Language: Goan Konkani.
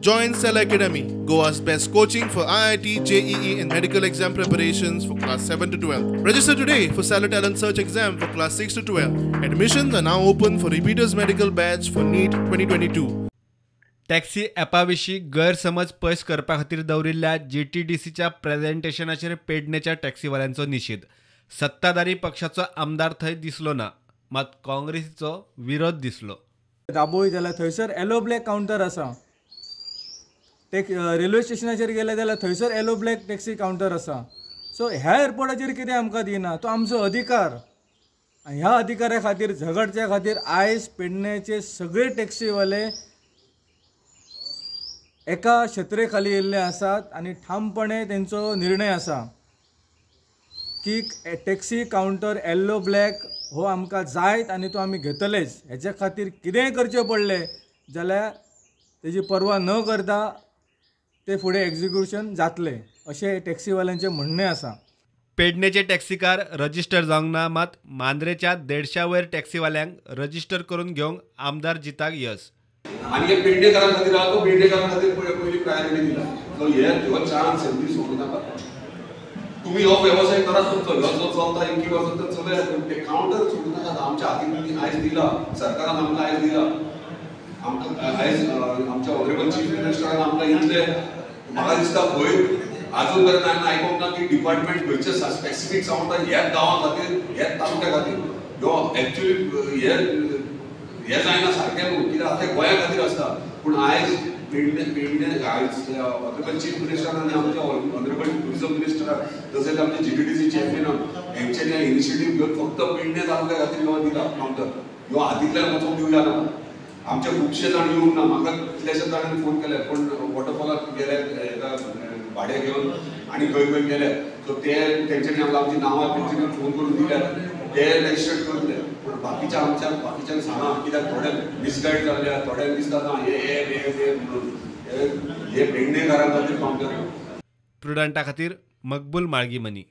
Join Cell Academy, Goa's best coaching for IIT, JEE and medical exam preparations for class 7 to 12. Register today for Cellar Talent Search exam for class 6 to 12. Admissions are now open for repeaters medical batch for NEET 2022. Taxi ॲपा विशीं गैरसमज पयस करपा खातीर दवरिल्ल्या जीटीडीसीच्या प्रेझेंटेशनाचेर पेडणेच्या टॅक्सीवाल्यांचो निशेध. सत्ताधारी पक्षाचो आमदार थंय दिसलो ना, मात काँग्रेसीचो विरोध दिसलो. दाबोळी जाल्यार थंयसर येलो ब्लॅक कावंटर आसा, रेल्वे स्टेशनाचेर गेले जाल्यार थंयसर येलो ब्लॅक टॅक्सी कावंटर आसा. सो ह्या एअरपोर्टाचेर कितें आमकां दिना, तो आमचो अधिकार. ह्या अधिकारा खातीर झगडच्या खातीर आयज पेडण्याचे सगळे टॅक्सीवाले एका शत्रे खाली येयल्ले आसात आनी ठामपणे तेंचो निर्णय आसा की टॅक्सी कावंटर येल्लो ब्लॅक हो आमकां जायत आनी तो आमी घेतलेच. हेच्या खातीर कितेंय करचें पडलें जाल्यार तेजी पर्वा न करता ते फुडें एक्झिक्युशन जातलें अशें टॅक्सीवाल्यांचें म्हणणें आसा. पेडणेचे टॅक्सीकार रजिस्टर जावंक ना, मात मांद्रेच्या 150 वयर टॅक्सीवाल्यांक रजिस्टर करून घेवंक आमदार जिताक यस. आनी हे पेडणेकारां खातीर आहा, तो पेडणेकारां खातीर पयली प्रायोरिटी दिला. सो हे ह्यो चान्स संदी सोडूं नाका. तुमी हो वेवसाय करात, तुमचो ह्यो जो चलता इतकी वर्सां तो चलयात, पूण ते कावंटर सोडूं नाकात. आमच्या हातीन आयज दिला सरकारान, आमकां आयज दिला, आमकां आयज आमच्या ऑनरेबल चीफ मिनिस्टरान आमकां इतले, म्हाका दिसता खंय आजून पर्यंत हांवें आयकूंक ना की डिपार्टमेंट खंयचे स्पेसिफीक सांगता ह्याच गांवा खातीर, ह्याच तालुक्या खातीर. ह्यो एक्चुअली हे हे जायना सारकें न्हू, कित्याक आतां गोंया खातीर आसता. पूण आयज पेडणे पेडणे आयज ऑनरेबल चीफ मिनिस्टर आनी आमच्या ऑनरेबल टुरिजम मिनिस्टराक तशेंच आमचे जीटीडीसी चेअरमॅनाक हेंच्यांनी इनिशिएटीव घेवन फक्त पेडणे तालुक्या खातीर ह्यो दिला कावंटर. ह्यो हातींतल्यान वचूंक दिवया ना. आमचे खुबशे जाण येवंक ना, म्हाका कितल्याशाच जाणांनी फोन केले, पूण वॉटरफॉलाक गेले एका भाडें घेवन आनी खंय खंय गेले. सो ते तेंच्यांनी आमकां आमची नांवां तेंच्यांनी फोन करून दिल्यात, ते रजिस्टर्ड करतले. पूण बाकीच्या आमच्या बाकीच्यांक सांगा, कित्याक थोडे मिसगायड जाल्ले, थोड्यांक दिसता ना हे हे हे म्हणून हे पेडणेकारां खातीर कावंटर. प्रुडंटा खातीर मकबूल माळगीमनी.